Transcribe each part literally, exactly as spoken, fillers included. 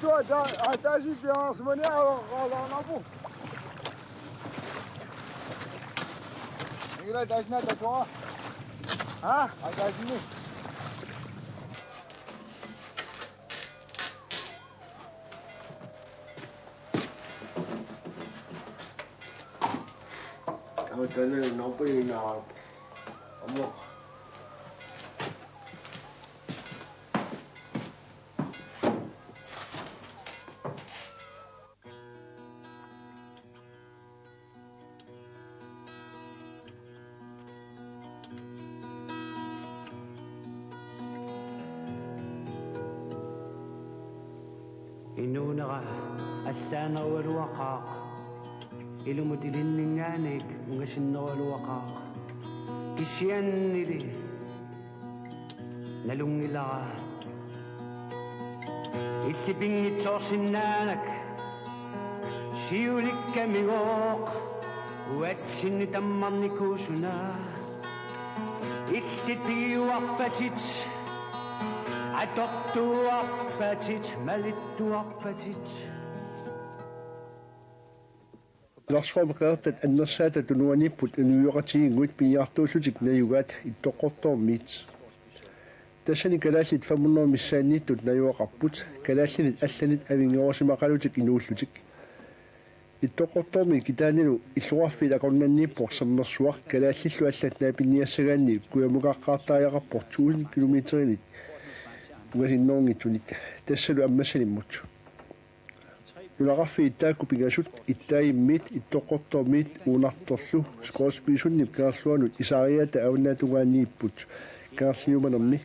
Tuo ta-, a, taasi piareersimani aroqqaalaarnarpoq. Ila taasina tatua. Ha? A, taasini. Tamatane naupali naa. Amo. Inuunera allaanerugaluaqaaq, ilumut ilinninngaanniit ungasinnerugaluaqaaq. Kisiannili nalunngilara. Illit pinngitsoorsinnaanak siulikkamigooq, uatsinni tammarnikuusuna. Illit pigiuarpatit, atortuarpatit, malittuarpatit. Pilersaarup Qeqertat annersaata tunuaniipput inuioqatigiinnguit piniartuullutik najugaat Ittoqqortoormiit. Tassani kalaallit fem hundrede missaanniittut najugaqarput, kalaallinit allanit avinngerusimaqalutik inuullutik. Ittoqqortoormiit kitaanilu illoqarfiit akornanniippoq Sermersuaq, kalaallillu allat naapinniassagaanni kujammukaaqqaartariaqarpoq tusind kilometerinit ungasinnerunngitsunik, tassalu Ammassalimmut. Nunaqarfiit taakku pingasut Ittaajimmiit, Ittoqqortoormiit, Uunartorlu, Scoresbysundip kangerluanut isaariata avannaatungaaniipput, kangerliumanermi.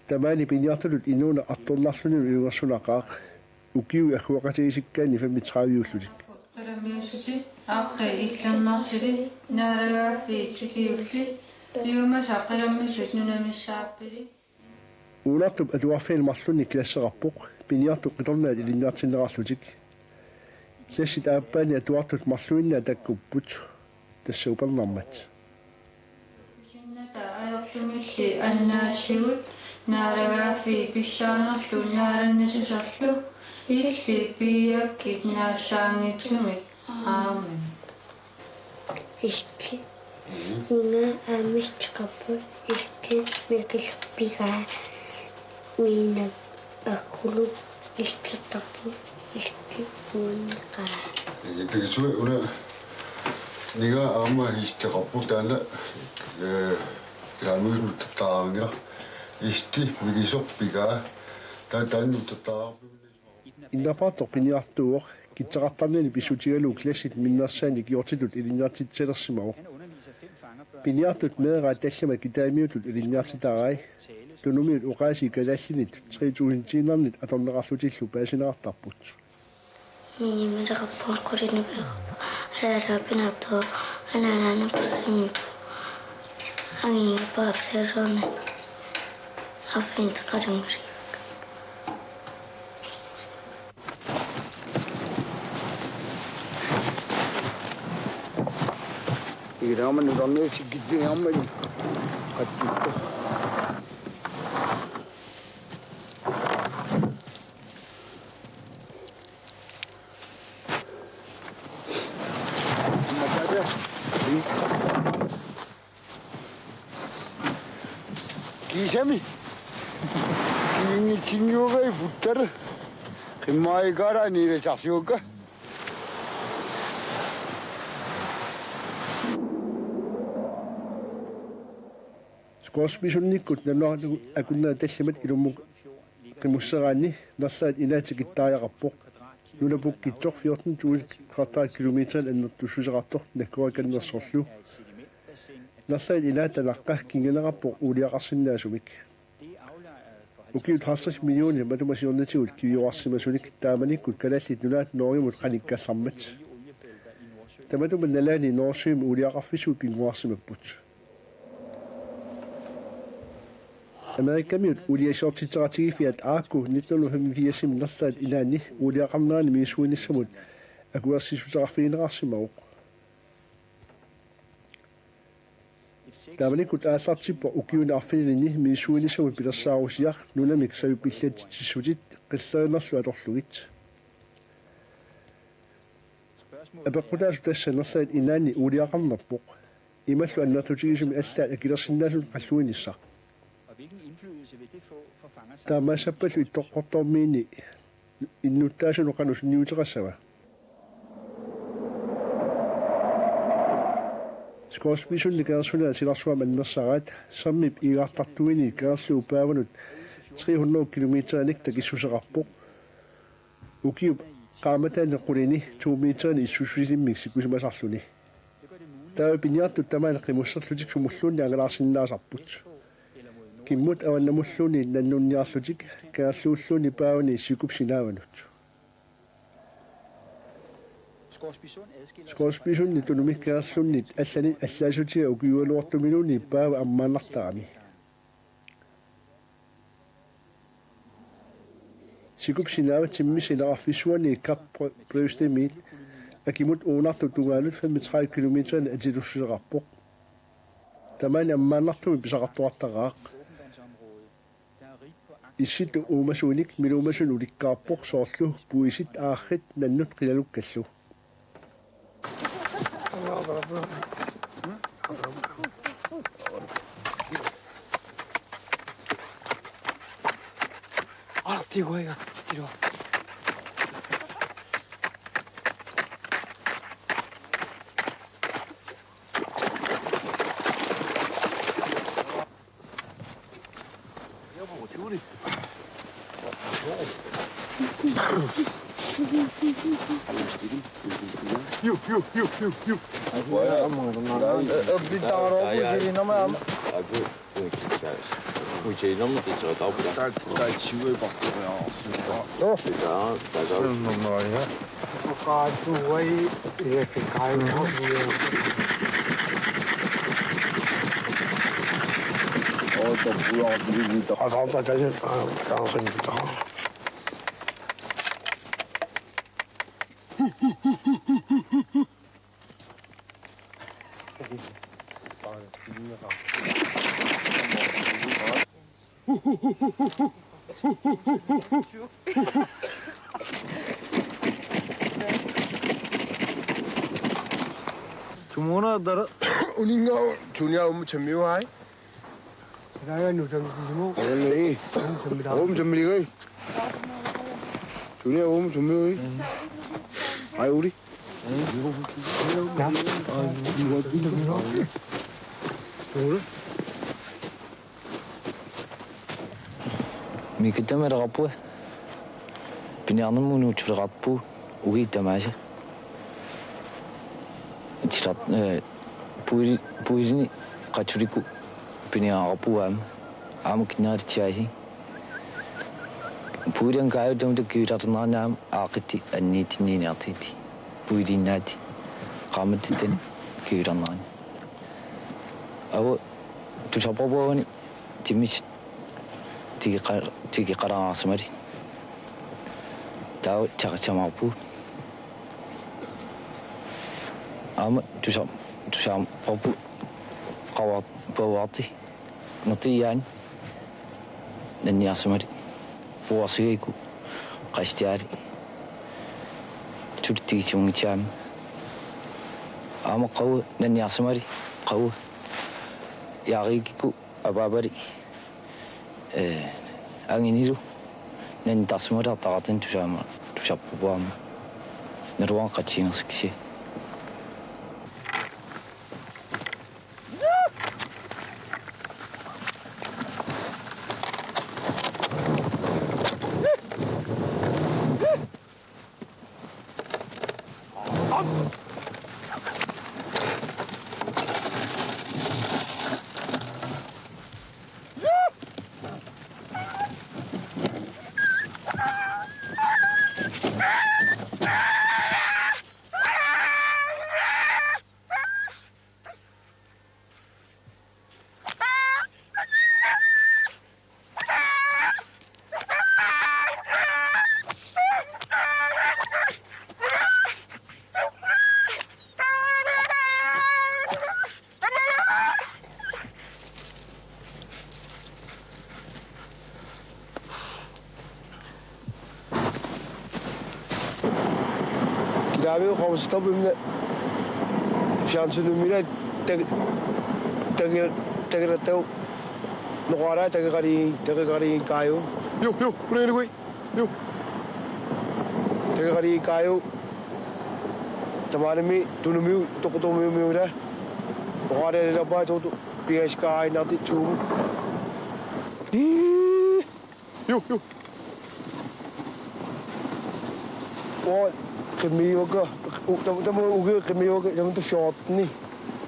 Tamaani piniartutut inuuneq artornarlunilu ilungersunaqaaq, ukiut agguaqatigisikkaanni femogtredive-ullutik. Qilammiussutit, aaqqi illernarsili, naalagaaffiit tikiulli, piumasaq qilammissut nunamissaappili. Uunartup atuarfiani marlunni klasseqarpoq, piniartut qitornaat ilinniartinneqarlutik. Klassit aappaanni atuartut marluinnaat takkupput, tassa upernarmat. Sinnata ajortumilli annaatigut, naalagaaffiit pissaanerlu naalannassuserlu, illit piiakkit naassaanngitsumik. Amen. Illit. Ninnga aamma ilteqarpoq, illit Mikillu pigaa, Miina Aqqulu ilteqarpoq, illit nuanneqaaq. Illit Pikisui una ninnga aamma ilteqarpoq taanna, eh, ilaanut nuttattaarnga, illit Mikisoq pigaa, taa taanna nuttattaarpimmi. Innerpaartoq piniartuuvoq, kitseqartarnini pissutigalugu klassit minnersaanni ikiortitut ilinniartitsilersimavoq. Piniartut meeraat tallimat kitaamiutut ilinniartitaarai. Tunumiut oqaasii kalaallinit tre tusindiinnarnit atorneqarlutillu paasineqartarput. Miimaleqarpunga qulinivera. Alaalaapinartu anaanaana passimi. Angiinga paarsialuarnani. Affinteqalunngili. Ilaamani torniusikkitsiaammat qattittu. Kiisami. Kiinngitsinniugai puttara. Qimmaikaara niilasarsiukka. Scoresbysunnikkut nalunaaqutaq akunneri tallimat ilummut qimusseraanni nerlerit inaat tikittariaqarpoq. Nunapukkitsoq fjorten tusind kvadratkilometerinik annertussuseqartoq nakkorakannersorlu. Nerlerit inaata naqqa kinguneqarpoq uuliaqarsinnaasumik. Ukiut halvtreds millionit matuma siornatigut kiviuarsimasunik taamanikkut Kalaallit Nunaat Norgemut qanikkallarmat. Tamatuma nalaani Nordsømi uuliaqarfissuit pinnguarsimapput. Amerikamiut uuliasiortitseqatigiiffiat Arco nitten hundrede og femogfirsimi nerlerit inaanni uuliaqarnerani misissuinissamut akuersissuteqarfigineqarsimavoq. Taamanikkut aallartippoq ukiuni arfinilini misissuinissamut pilersaarusiaq nunamik sajup illatsitsissutit qillerinerlu atorlugit. Apeqqutaasut tassa nerlagit inaanni uuliaqarnerpoq. Imalu annertutigisumik allaat akilersinnaasut qalluinissaq. Taamaassappallu ittoqqortoormiini innuttaasunut qanoq sunniuteqassava? Scoresbysundip kangersunaat silarsuarmik annersaraat, Sermip iigartartuini kangerluup paavanut tre hundrede kilometerinik takissuseqarpoq. Ukiup qaammataani qulini to meterinik issussilimmik sikusimasarluni. Taava piniartut tamaani qimusserlutik sumulluunniit angalaarsinnaasarput. Kimmut avannamulluunniit nannunniarlutik kangerluulluunniit paavani sikup sinaavanut. Scoresbysundip tunumi kangerlunnit allanit allaassutia ukiugaluartumiluunniit paava ammaannartarami. Sikup sinaava timmissap ineqarfissuani Kap Brø-, Brøstemiit akimut uunartut tungaanut femogtredive kilometerinik atitussuseqarpoq. Tamaani ammaannartumik pisaqartuartaraaq. Issittut uumasuinik miluumasunik ulikkaarpoq soorlu puisit, aarrit, nannut qilalukkallu. Tumuuna dara. Uninga tunia umu tamiu ai. Raya nu tamiu. Ai. Umu tamiu. Tunia umu tamiu ai. Ai uri. Mikitama raqapua. Piniarnermut nuutsuleqarpugut ukiut tamaasa. Tilat, eh, puili-, puilini qatsulikku piniaraqarpugut aamma. Aamma kinneralitsiaasi. Puiliani kaajuttamut kivilarnerani aamma aaqqitsi anniitsinniiniartigit. Puiliinnaatsi. Qaammatitani kivilarnerani. Avu tusarparput uani timmissat tikeqqa-, tikeqqalaarsimali. Taava taqassamaarpugut. Aamma tusa-, tusarparput qavart-, pavaarti. Nertigiaani nanniarsimali. Puarsigikku qastiaali. Tulittigisiunngitsi aamma. Aamma qavua nanniarsimali. Qavua. Jaarigikku apaapali. Eh, anginilu. Nannitarsimalaartaqartani tusaama-, tusarparput aamma. Naluara qatsiinersikkisi. Aamiu qamussittarput imminut fjernsynikkut tagi-, tagi-, tagilattaagu. Noqaraa tageqali-, tageqaliikkaagu. Ju, ju, unainukui. Ju. Tageqaliikkaagu. Tamaanimi tunumiu toqutumiumiula. Noqaraa ilappaa toqutu. Piaskaainarti tuumu. Ii. Ju, ju. Uanga qimmivakka, u-, tam-, tamatta ukiut qimmivakka, tamatta fjorten.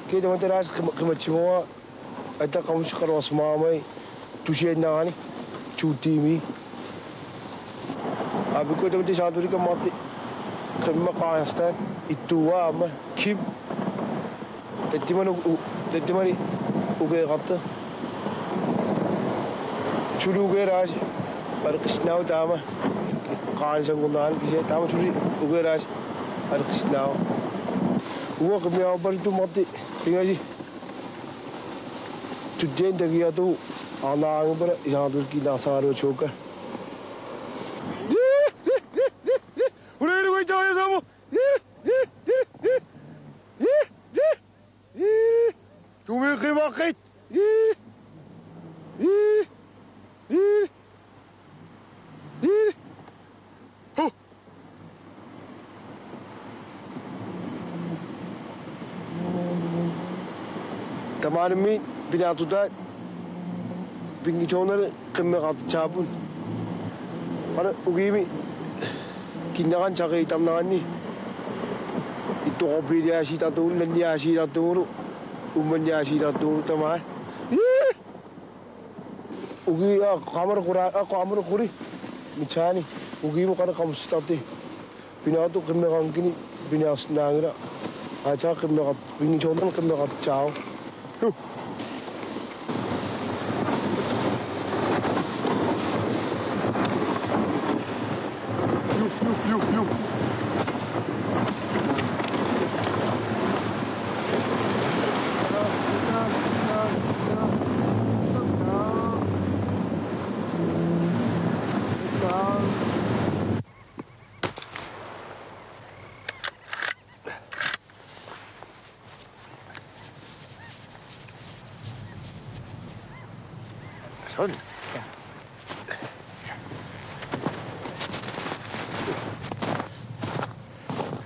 Kisianni tamatta ilaasa qima-, qimatsivuara, ata qamussisaqaluarsimaarami, tusiannarani, to tiimi. Aappikku tamatta saatulikka Marti, qimmeq qaangerstaan, ittuuaa aamma, Kim. Tatsimani u-, u-, tatsimani ukeeqarta. Suli ukeeraasi. Aleqqissinnaavoq taama. Qaanisanngornerani kisianni taama suli ukeeraasi. Aleqqissinnaavoq. Uanga qimmiarpaluttumik Marti. Pingasi. Tuttian tagiatu. Arnaanngipala isaartulikkiinnarsaraluat suukka. Unainukui taajasamo. Ii! Tumiiqqivaqqit! Ii! Ii! Ii! Ii! Hu! Tamaanimi pinaartutaat pinngitsoornali qimmeqartitsaapput. Qanoq ukiumi kinnerani saqiittarneranni ittoqarpiiliaasiitartugut, nanniaasiitartugulu, uummanniaasiitartugulu tamaat. Ii! Ukiut, aa, qaamalu qula-, aa, qaamalu quli. Mitsaani. Ukiumi qanoq qamussittarti. Pinaartut qimmeqanngikkunik piniarsinnaanngilaq. Aatsaat qimmeqart-, pinngitsoornani qimmeqartitsaavoq. Ju. Ju, ju, ju, ju. Sådan.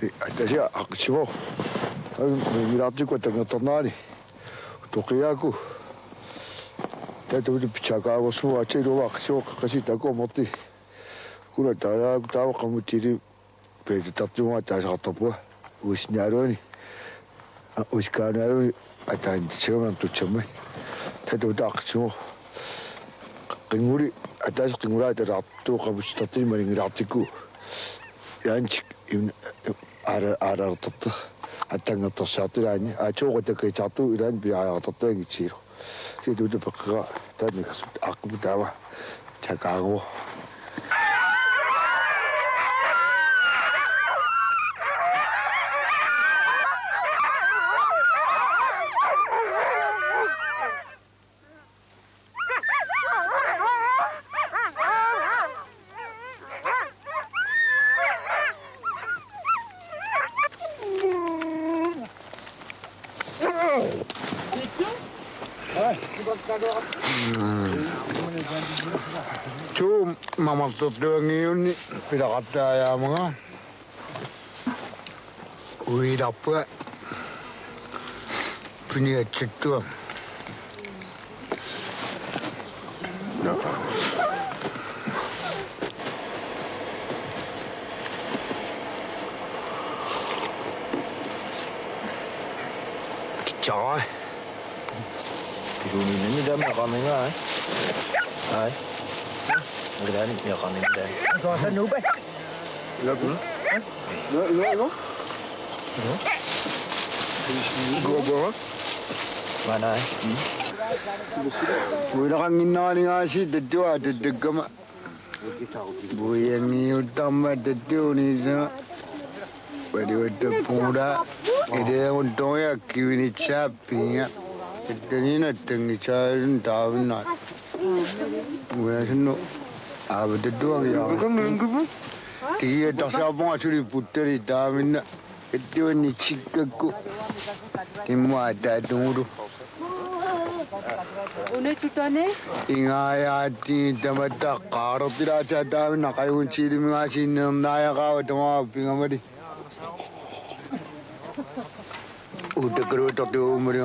Ee, tassa aqqusimavoq. Aa, mingilaartikkut atangertarnerani. Toqiaku. Taava tamatta pitsaaqqaarsimavoq, aatsaat iluamik aqqusimavoq, qaqqasi taakku amerti. Kuna taajaaku taava qamutsili peetattartumaa taasaqartarpunga. Uisnialuani. Aa, uiskaanaluani ataanitsigama tutsammat. Taava tamatta aqqusimavoq. Qinnguli, ataaseq qinngulaat atalaartoq qamussittartunik malinngilaartikku. Jaantik im-, aala-, aalalertartoq. Attangertarsiartoq ilaanni. Aatsaat oqatakkaartartoq ilaanni piareertartoq angitsigillu. Kisianni tamatta peqqeqaaq taanna aaqqippoq taama. Takaagu. Tuu mamartortuanngiunni pilaqattaajaamanga. Uilarpua piniatsattua. Kitsara. Pisuuninnani taama eqarninga, ai. Ai. Ilaani eqarninga taama. Soorlu nuupa. Ilaku. No, no, no. Gobo. Mana. Uilaqannginneraninngaasiit tattua tattakkama. Puianngiuttarmat tattuuniisa. Palivattappuula. Ileeruttoria kivinitsaappiinga. Tattaniinattanngitsaalun taavinnaat. Uiasunnu. Aava tattuangiaa. Tigiattarsiarpunga suli puttali taavinna. Kattuanni tikkakku. Immaqa taatungulu. Una tutane? Ingaajaatsigit tamatta qaarortilaatsaat taamina qajuguntiilimingaasiinneernaajaqaava tamaat pingamali. Utakkaluatortuummuli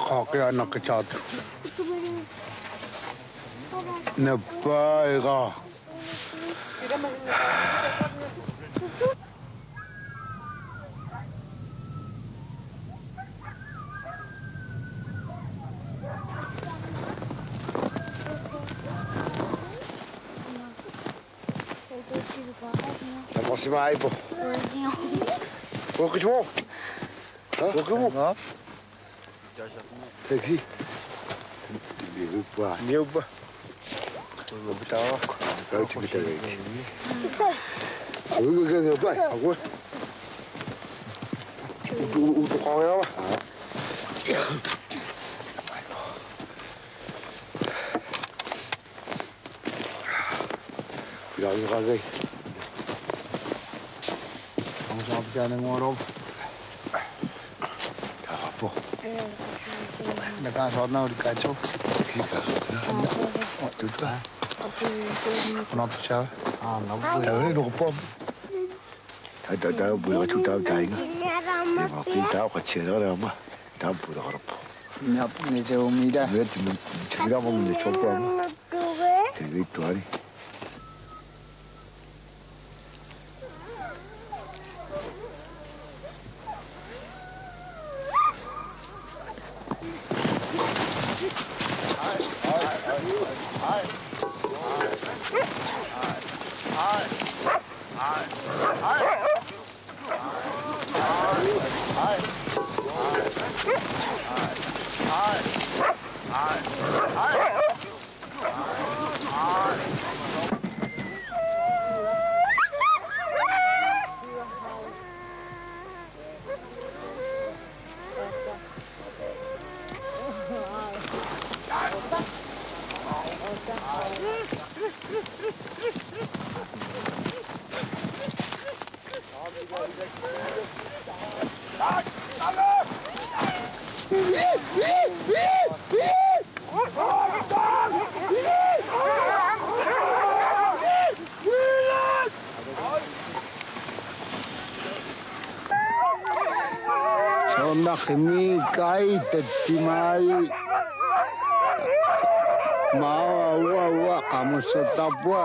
qaaqqiaannaqqitsaartu. Nappaaqa. Takorsimaagipput. Uagut. Uagut. Takuuk. Takuuk. Miuppa. Miuppa. Miuppa. Kauti mitalai. Kauti mitalai. Utu, utu kawai awa. Pilaariaqagai. Amusaapitaananguaruup. Taarappoq. Nakaasoornagu likkaatsu. Kiisa. Tutsa. Kunartusaa. Aa, nabu. Taavali nuquppoq. Taa, taa, taa, pulatu, taa, taa, inga. Ema, pi, taa, qatsialerama. Taa, pulaqarpoq. Nap, ne, se, umida. Ne, ti, mi, ti, kira, mo, ne, chopo, ama. Te, vi, tuari. Soorlu qimmiikkai tattimai. Maava, uanga, uanga, qamussuttarpunga.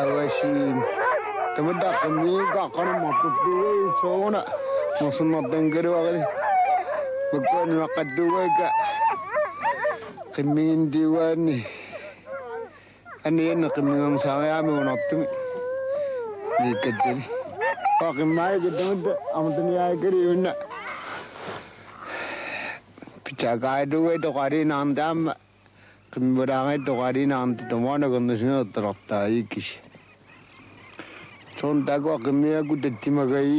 Avasiim. Tamatta qimmiikkaqqanermartuttuui sooruna. Morsunnartangaluarili. Makkuani maqqattuugaikka. Qimmiginnittuugaanni. Anni, anni qimmigernisariaami unartumik. Miikkattali. Aa, qimmaai kattamatta, amataniaikali unna. Pitsaakaatuugai toqaliinaarnta aamma. Qimmalaangai toqaliinaarnta tamaana kernisingertalartaa ikkisi. Soorlu taakku qimmiakkut tattimagai.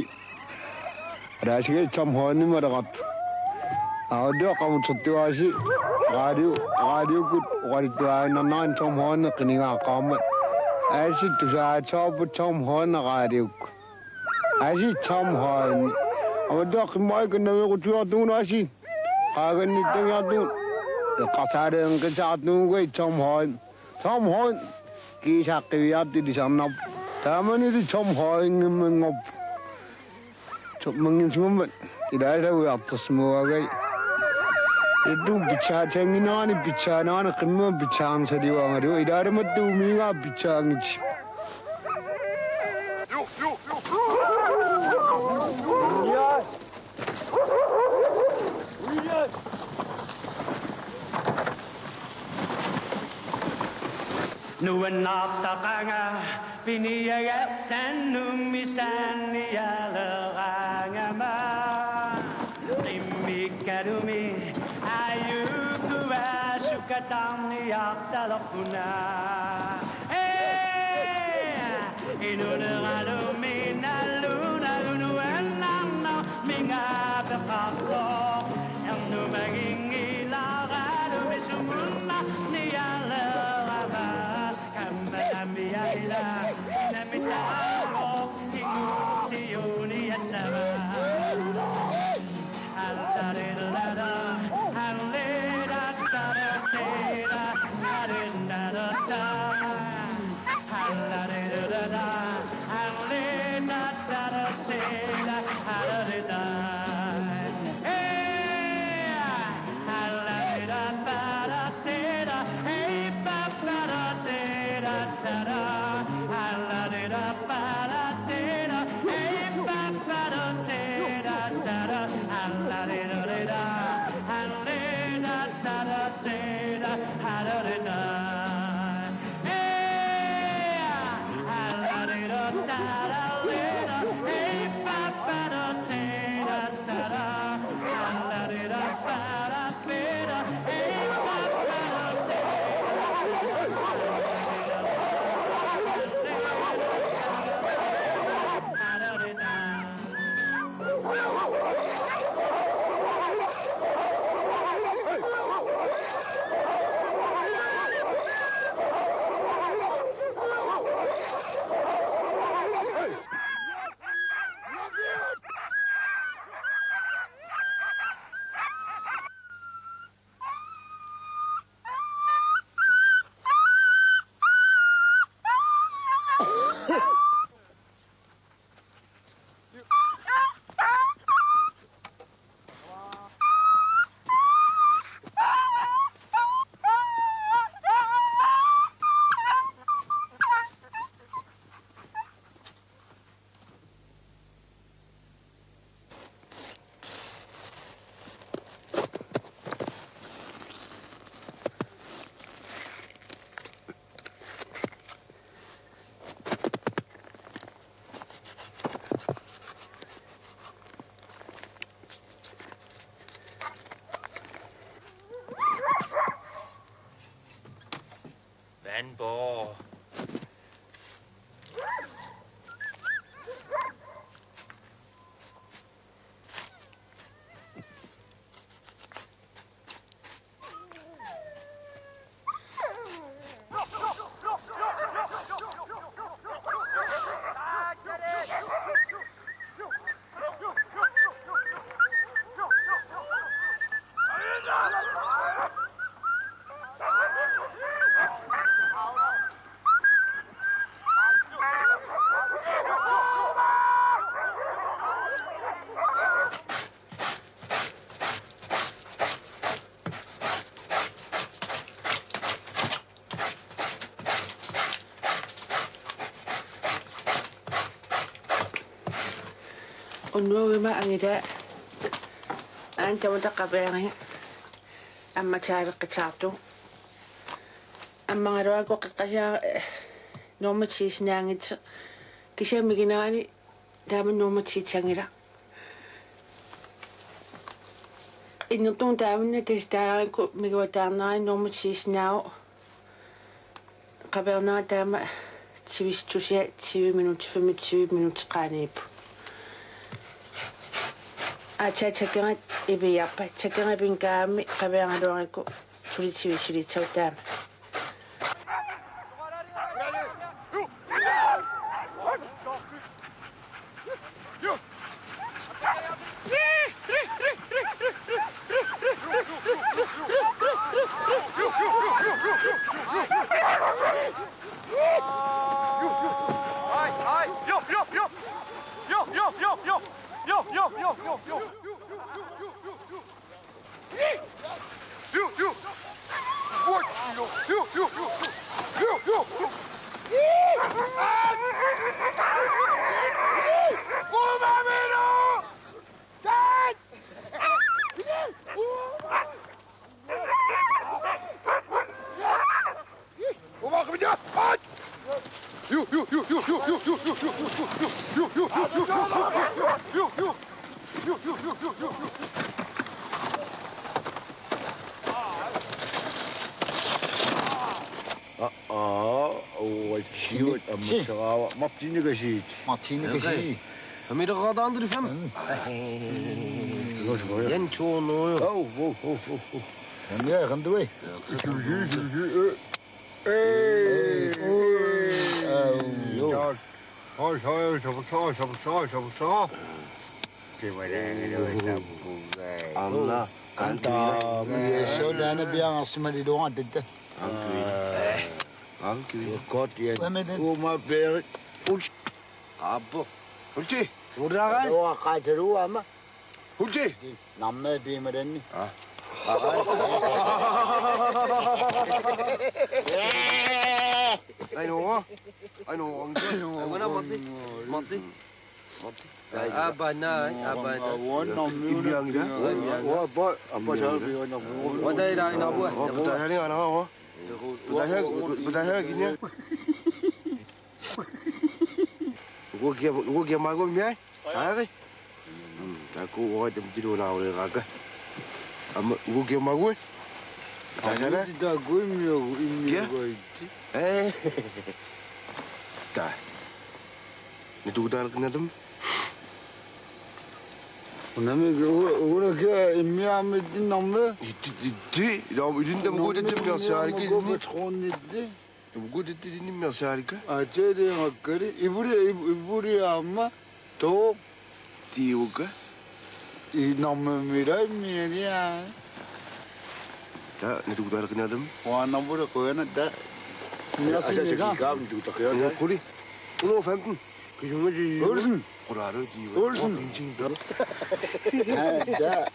Alaasigai Tom Højnimik naleqartoq. Aamma qamutsuttuaasi radio, radiokkut oqaluttuaannarnani Tom Højne qinigaaqqaarmat. Aasiit tusaatsoorput Tom Højne radiokkut. Aasiit Tom Højne. Aamma taava qimmaai kannaveequtigaartugut aasiit. Qaangannittanngiartugut. Eqqarsaaleqqinniartugai Tom Højne. Tom Højne. Kiisa qiviartulisarnarpoq. Taamanili Tom Højnemmanngorpoq. Tom Højnemmanngormat. Ilaasaguiartorsimagai. Illup pitsaatinnginnerani pitsaanerani qimmimut pitsaarnisaliuaannarlugu. Ilaalu tamatta uumiigaa pitsaanngitsoq. Nuannaartaqaanga piniagassannut misaannialeraangama. Qimmikkalumi aajukua sukataarniartalerpuna. Ee! Inuuneralumi nalunarunnaarnarminga peqartoq. Ernumaginngilaralumi sumunnarnialerama. Kammalamiaila inamitaarpoq. Tingulliuniassama. Anborg. Unnuaq ima angitaa aana tamatta qapiariga ammataaleqqitsaartugut. Ammagaluarakku qeqqasiara, eh, norma ti-sinaanngitsoq, kisianni mikinerani taama norma ti-sanngilaq. Innertuuvoq taamanna, tassa taamanikkut migivataarnerani norma ti-sinaavoq. Qapiarnera taama tivissusia tyve minut, femogtyve minut qaaniippoq. Aatsaat takkera ipiiarpat, takkera ipinngaangammi qapiaraluarakku suli tivissuliissaaq taama. Aa, uatsiut. Ammataava. Martinekasiit. Martinekasiit. Amilerraataarndu fem. Jan Tjornojo. Au, au, au, au, au. Anja, kan du ei? Ei. Au. Hoi, hoi, sabotage, sabotage, sabotage. Anna, anna, sodaana piareersimaliluaratta. Anna. Godt, ja. Hvad med den? Uma Berit. Uls. Aappu. Ulti. Uraga. Ua qaataluama. Ulti. Namme piimalanni. Ah. Ainoa. Ainoa. Ainoa. Ainoa. Matti. Matti. Abana, abana. Inianga. Wa ba, apa sa bi wana. Wa dai dai na wa. Wa dai dai na wa. Wa dai dai, wa dai dai kinia. Ugo kia, ugo kia mago miai. Tare. Hmm, taku wa tem tilu na wa raka. Ama ugo kia mago. Tare. Taku mi, mi. Kia? Eh. Ta. Ni tu dal kena tem. Unami, una kia immiaammi tinnamme? Itti, itti. Ila idin tam go itti miasaariki. Go patronnitti. Tam go itti idin miasaarika. Ateri ngakkari. Iburi, ib-, iburi amma. To. Tiuka. Innamme mirai miria. Ta, ni tu dal kena tem. Wa nambura koena ta. Miasaarika. Kuli. Uno femten. Olsen. Olsen. Ja.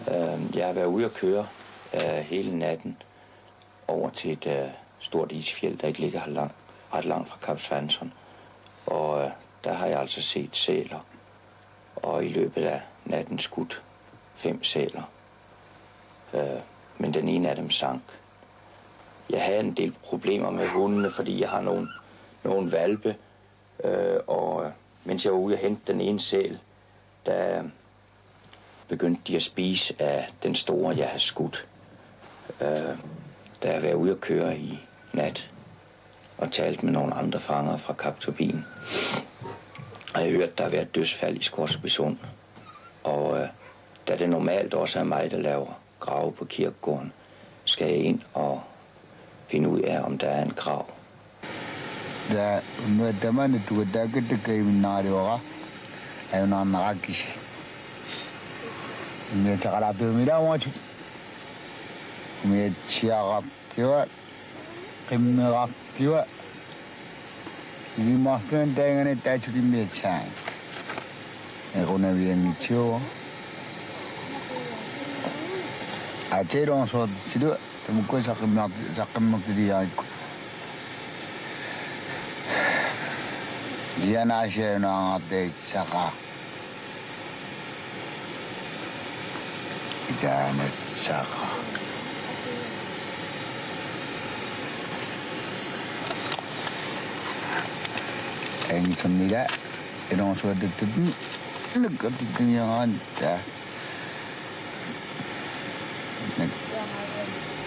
Øhm, jeg har været ude at køre, øh, hele natten over til et, øh, stort isfjeld, der ikke ligger her langt. ret langt fra Kap Svanson, og øh, der har jeg altså set sæler, og i løbet af natten skudt fem sæler. Øh, men den ene af dem sank. Jeg havde en del problemer med hundene, fordi jeg har nogle, nogle hvalpe, øh, og øh, mens jeg var ude at hente den ene sæl, der begyndte de at spise af den store, jeg har skudt. Øh, da jeg var ude at køre i nat og talte med nogle andre fanger fra Kap Turbin, og jeg hørte, der har været dødsfald i Scoresbysund. Og øh, da det normalt også er mig, der laver grave på kirkegården, skal jeg ind og finde ud af, om der er en grav. Ja, nu er der mange, du kan da ikke det kan i min nare, er jo en anden række. Med tager du mig der, må du. Med tjera, det var, det med ret, det var. Igimaartuan taagani taatsulimmiatsaan. Equnavianngitsuuvoq. Atiiluunsuartilu tamakku saqqummiart-, saqqummiartiliarikku. Ianaasianuangaartaitsaqa. Itaanut saqa. Engisamila iluunsuattuttut nukkatittuiaraantaa.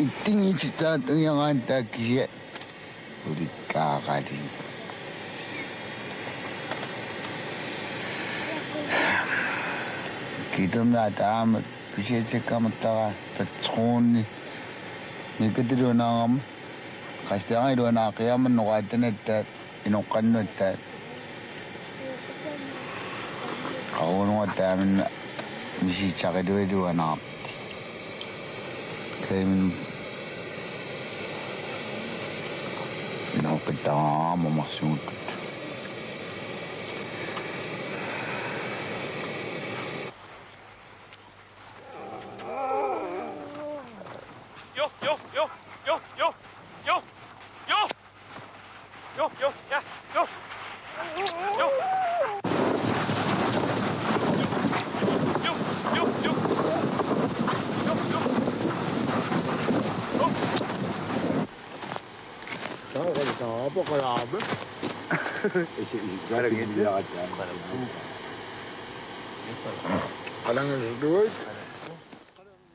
Ittingitsitaatuiaraantaa kisianni ulikkaaqali. Kiitummi ataama pisiatsikkamattara patroni. Nikatiluunaarama. Qastiariluunaaqiama noqaatanatta inoqqannuatta. Qarunuatta taamanna misitsariluiluanaarti. Kaimin noqittarama marsuuttut. Jo, jo, jo, jo, jo, jo. Jo, jo, ja, jo. Jo. Jo, jo, jo. Jo, jo. Jo. Taava qalaapa, qalaapa. Isi, isi, qalaapa. Qalanngasuuit.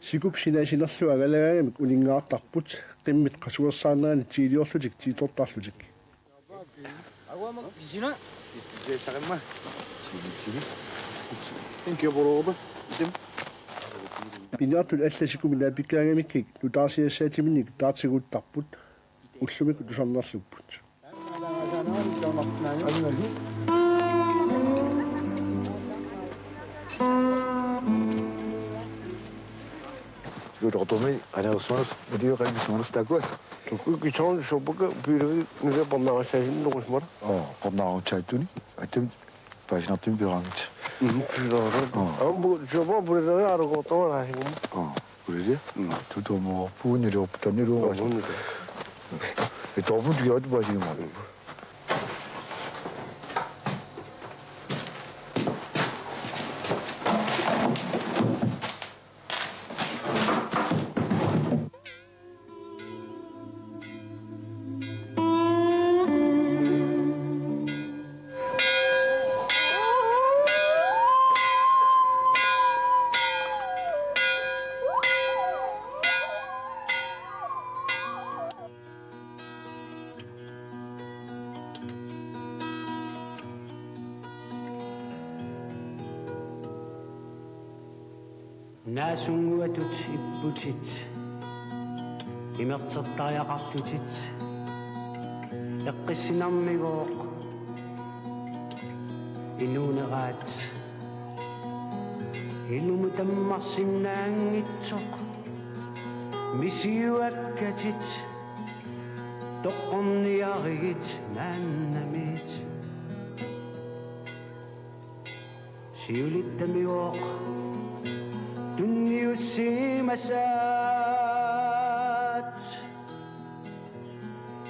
Sikup sinaasinerlu angalagaangamik uninngaartarput, qimmit qasuersaanerani tiiliorlutik tiitortarlutik. Piniartut allat sikumik naapikkaangamikkik nutaarsiassaatiminnik taartiguuttarput, ullumikkut tusarnerlupput. Juutortumi aneersuarus, nutiuqanngisuarus taakku. Tukku kisoon sopaka piilagi nilapornaarassaasinnut oqarsimara. Oo, pornaarutsaatuni. Atam paasinartumi pileqanngitsoq. Mhm, pileqanngitsoq. Oo. Aamma sopa puleriarukoortavara asigumma. Oo, puleria. Mm. Tutumoorpuuniluorput taniluorput. Tutumoorpuunilu. Itoorput kiatu paasigumma. Mm. Naasunnguatut ipputit imertertariaqarlutit, eqqissinarmigooq inuuneraat. Inummut tammarsinnaanngitsoq misiuakkatit, toqqorniarigit maannamiit. Siulittaminngooq tunniussimasaat.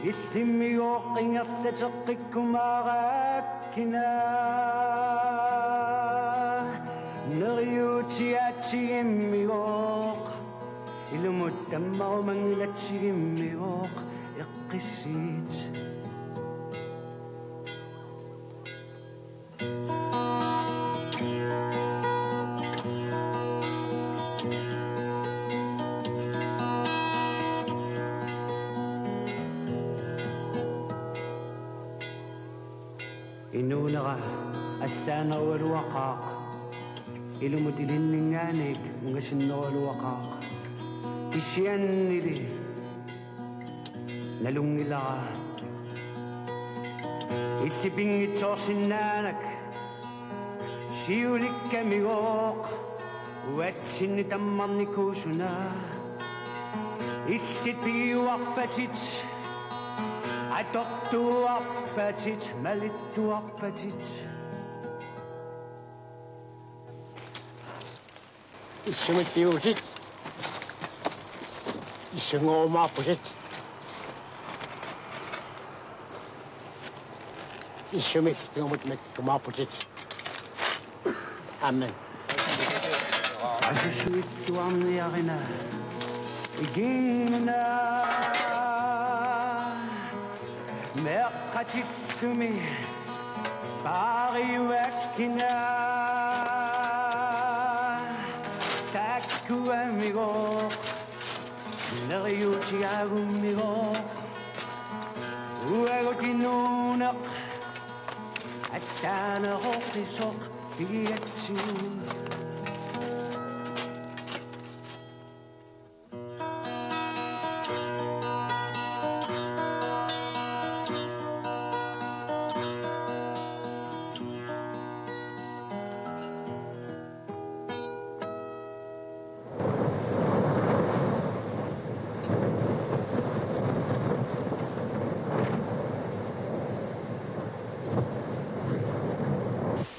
Illimmigoqqingerlateqqikkumaarakkina. Neriuutiaatsigimmigoq. Ilumut tammarumanngilatsigimmigoq. Eqqissiit. Inuunera allaanerugaluaqaaq, ilumut ilinninngaanniit ungasinnerugaluaqaaq, kisiannili nalunngilara. Illit pinngitsoorsinnaanak siulikkamigooq, uatsinni tammarnikuusuna. Illit pigiuarpatit, atortuarpatit, malittuarpatit. Issumit pivutit. Issunngorumaarputit. Issumit piumut makkumaarputit. Amen. Asusuittuarniarina. Ikinnguna. Meeqqatillumi paariuakkina. Taakkuamigooq neriuutigaagummigoq. Uagut inuuneq allaaneroqisoq pigigatsigu.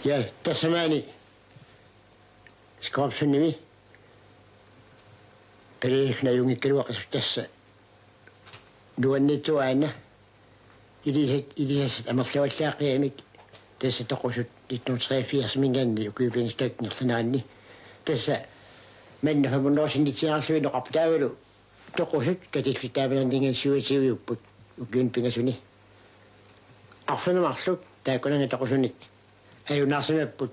Ja, tassa maani Skorpsundimi. Pele najunngikkaluaqisut tassa nuanniitsuaana. Ilisat, ilisassat amerlavallaaqqigamik tassa toqusut nitten treogfirsimiingaanniit ukiut pingasut taakku ingerlaneranni. Tassa manna fem hundrede sinnitsinerlui noqarput taavalu toqusut katillit taamanerninngaanniit syvogtyveupput ukiuni pingasuni. Arfineq-marluk taakkunannga toqusunik ajunaarsimapput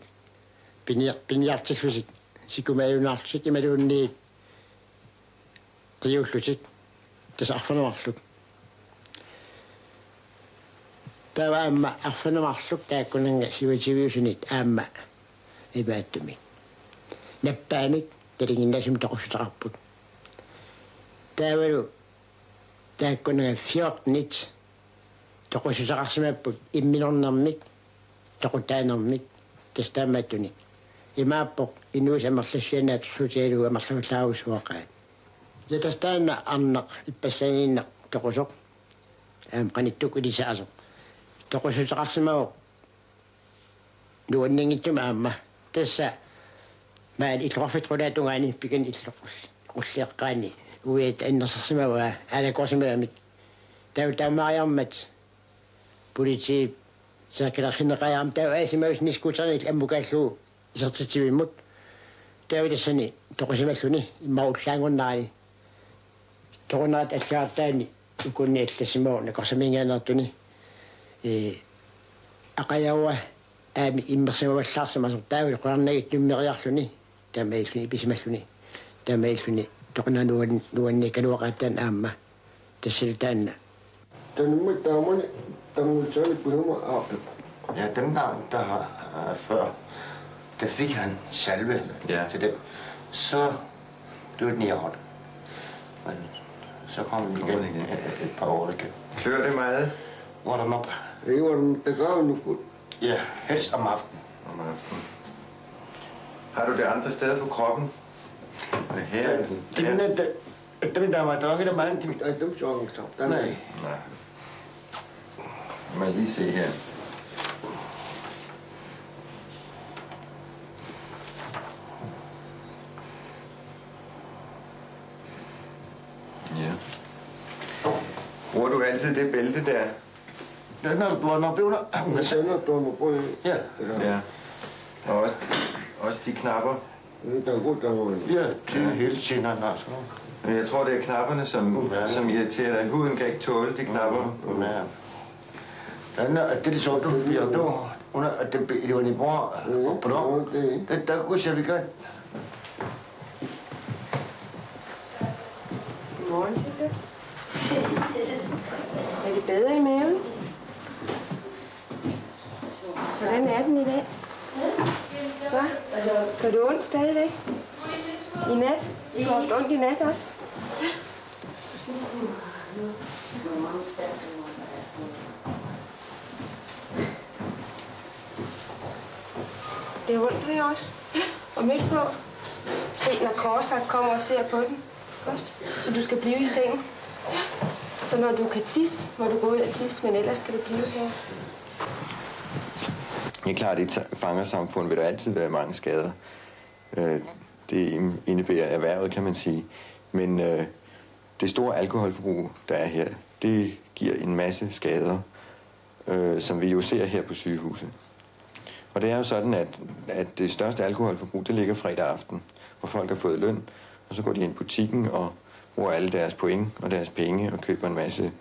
piniar-, piniartillutik, sikumik ajunaarlutik imaluunniit qiullutik, tassa arfineq-marluk. Taava aamma arfineq-marluk taakkunannga syvogtyveusunit aamma imaattumik nappaamik nalinginnaasumik toqussuteqarput. Taavalu taakkunannga fjortenit toqussuteqarsimapput imminornermik, toqutaanermik, tassa taamaattunik. Imaappoq inuusut amerlassusiannik atorluutigalugu amerlavallaarujussuaqaat. Ja tassa taanna arnaq ippassaaginnaq toqusoq. Aamma qanittukkut ilisaasoq. Toqussuteqarsimavoq nuanninngitsumik aamma. Tassa maani illoqarfiup qulaatungaani, pikani illoqul-, qulleqqaani uiata annersarsimavaa aalakoorsimagamik. Taava taamaariarmat politiit saakkilersinneqajaam taava aasimaus niskuuternik ammukaallugu isertitsivimmut. Taava tassani toqusimalluni immaqa ullaanngornerani. Toqunerat allagartaani ukunni allassimavoq nakorsamiingaanneertuni. Ee, aqajarua aamma immersimavallaarsimasoq taavalu qularnagit nummeriarluni. Taamaalilluni ipisimalluni. Taamaalilluni toqunera nuan-, nuanniikkaluaqaataani aamma. Tassali taanna. Tanumma taamani tangutsani punuma aappi. Ja, dengang, der har, øh, før, der fik han salve, ja, til dem. Så blev den i orden. Men så kom den igen, kom den igen, et, et par år igen. Klør det meget? Warm up. Ei warm up, det gør jo nu godt. Ja, helst om aftenen. Om aftenen. Har du det andre steder på kroppen? Her? Det, det, det, det, det, der var der ikke mange, de, øh, dem så ikke så. Nej. Nej. Må jeg lige se her. Ja. Bruger du Altså det bælte der. Den har du, du har nok under. Hvis den er du på, ja. Ja. Og også, også de knapper. Det er godt, der var en. Ja, det er hele tiden, han har sådan. Men jeg tror, det er knapperne, som, ja, som irriterer dig. Huden kan ikke tåle de knapper. Ja. Den er, det er så, du bliver du under, at det bliver i bror. Ja, det er det. Det, der kunne jeg, vi kan. Godmorgen, Tilde. Er det bedre i maven? Hvordan er den i dag? Hvad? Gør det ondt stadigvæk? I nat? Du har haft ondt i nat også? Det er ondt her også. Og midt på. Se, når Korsak kommer og ser på den. Godt. Så du skal blive i sengen. Så når du kan tisse, må du gå ud og tisse, men ellers skal du blive her. Det er klart, i et fangersamfund vil der altid være mange skader. Øh, det indebærer erhvervet, kan man sige. Men øh, det store alkoholforbrug, der er her, det giver en masse skader, øh, som vi jo ser her på sygehuset. Og det er jo sådan, at, at det største alkoholforbrug, det ligger fredag aften, hvor folk har fået løn, og så går de ind i butikken og bruger alle deres point og deres penge og køber en masse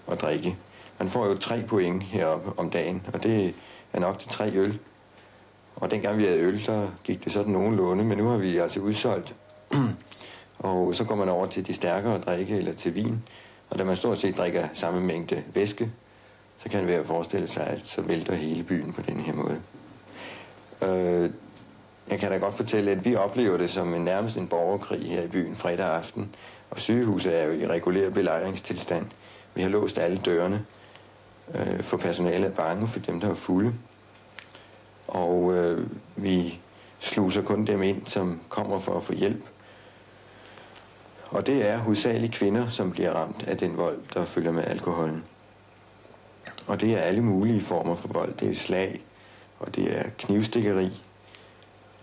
at drikke. Man får jo tre point heroppe om dagen, og det er nok til tre øl. Og dengang vi havde øl, så gik det sådan nogenlunde, men nu har vi altså udsolgt. Og så går man over til de stærkere drikke eller til vin. Og da man stort set drikker samme mængde væske, så kan det være at forestille sig, at så vælter hele byen på den her måde. Øh, jeg kan da godt fortælle, at vi oplever det som en, nærmest en borgerkrig her i byen fredag aften. Og sygehuset er jo i regulær belejringstilstand. Vi har låst alle dørene, øh, for personalet er bange for dem, der er fulde. Og øh, vi sluser kun dem ind, som kommer for at få hjælp. Og det er hovedsageligt kvinder, som bliver ramt af den vold, der følger med alkoholen. Og det er alle mulige former for vold. Det er slag, og det er knivstikkeri.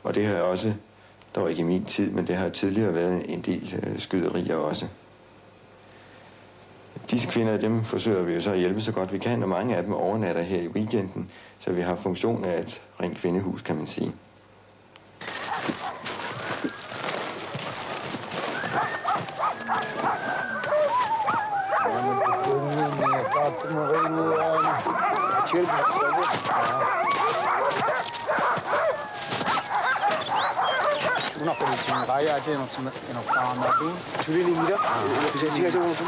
Og det har jeg også, dog ikke i min tid, men det har tidligere været en del øh, skyderier også. Disse kvinder, dem forsøger vi jo så at hjælpe så godt vi kan, og mange af dem overnatter her i weekenden, så vi har funktion af et rent kvindehus, kan man sige. Una qulitsinneqajaatiinertima inoqqaarnaarlugu. Sulilinngila. Pisatigalugu.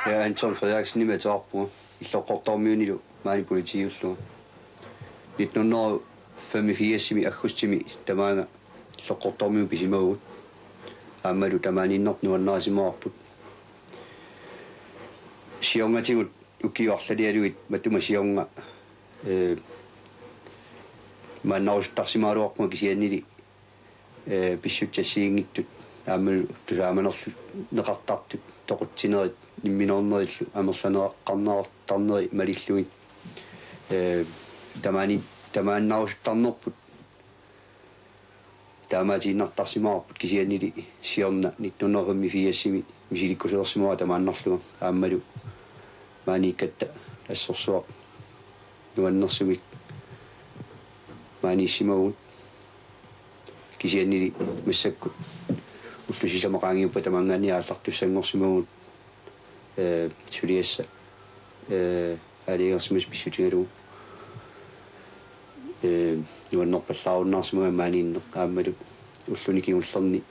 Ja, Anton Frederiksenimik ateqarpunga. Illoqqortoormiunilu maani politiiullunga. Nitten hundrede femogfirsimi aggustimi tamaanga Illoqqortoormiut pisimavugut. Aammalu tamaaniinnertut nuannarisimavarput. Siornatigut ukiut arlalialuit matuma siorna, eh, maannarusuttarsimagaluarpunga kisiannili, eh, pissutsit assigiinngitsut aammalu tusaamanerlutik neqartartut toqutsinerit imminornerillu amerlaneqarneqartarneri malillugit, eh, tamaani-, tamaannarusuttarnerput taamaatiinnartarsimavarput kisiannili siorna nitten hundrede femogfirsimi misilikkusulersimavara tamaannarlunga aammalu maaniikkatta assorsuaq nuannersumik maaniissimavugut. Kisiannili massakkut ullut sisamat qaangiuppata tamaanngaanniit aallartussanngorsimavugut, eh, suliassat, eh, aalajangersimasut pissutigalugu. Eh, nuannerpallaarunnaarsimavaa maaniinneq aammalu ulluni kingullerni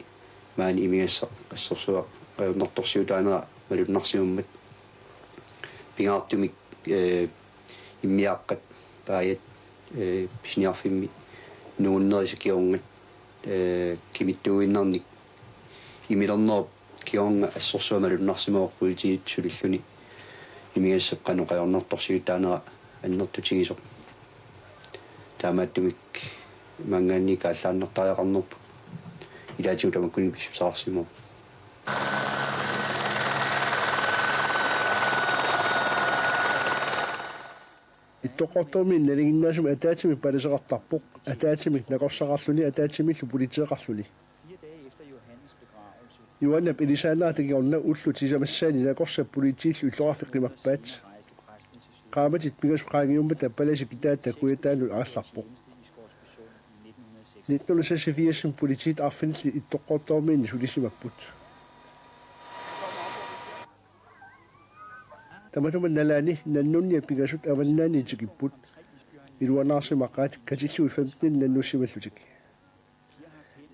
maani imigassaq assorsuaq ajornartorsiutaanera malunnarsimammat. Pingaartumik, eh, immiaaqqat paajat, eh, pisiniarfimmi nuunnerisat kingorna, eh, kimittuuinnarnik imilernerup kingorna assorsuaq malunnarsimavoq politiit sulilluni imigassap qanoq ajornartorsiutaanera annertutigisoq. Taamaattumik maanngaanniit kaallaannartariaqarnerput. Ilaatigut tamakkununnga pissuseqarsimavoq. Ittoqqortoormiit nalinginnaasumik ataatsimik palaseqartarpoq, ataatsimik nakorsaqarluni, ataatsimillu politieqarluni. Johanap ilisaanera takiorna ullut sisamassaanni nakorsat politiillu illoqarfik qimappaat. Qaammatit pingasut qaangiummata palasi kitaata kujataanut aallarpoq. Nitten seksogfirs politiit arfinillit Ittoqqortoormiinni sulisimapput. Tamatuma nalaani nannunniat pingasut avannaani tikipput. Iluanaarsimaqaat katillugit femten nannussimallutik.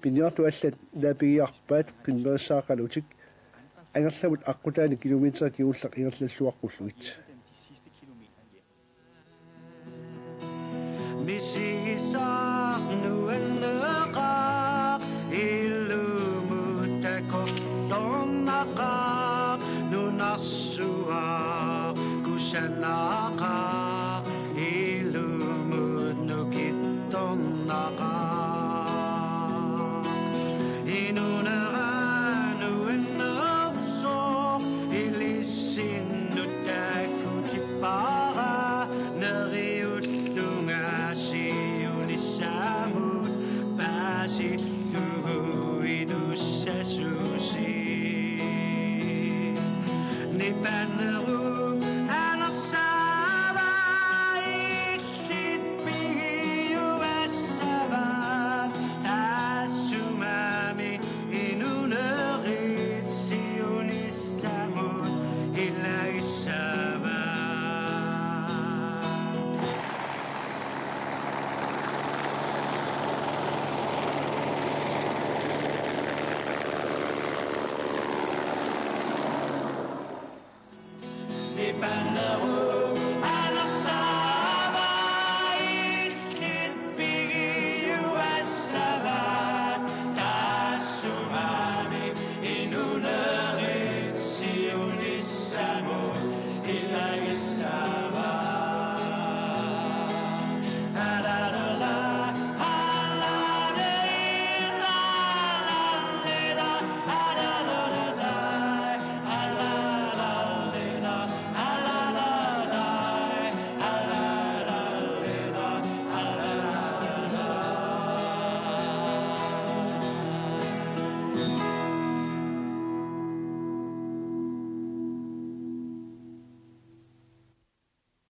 Piniartut allat naapigiarpaat qimmerissaaqalutik. Angerlamut aqqutaani kilometer kingulleq ingerlalluaqqullugit. Misigisaq nuanneqaaq, ilumut takorloornaqaaq, nunarsuaq kusanaqaaq, ilumut nukittornaqaaq. Inunera nuannersoq ilissinnut takkutippara, neriullunga siunissamut paasil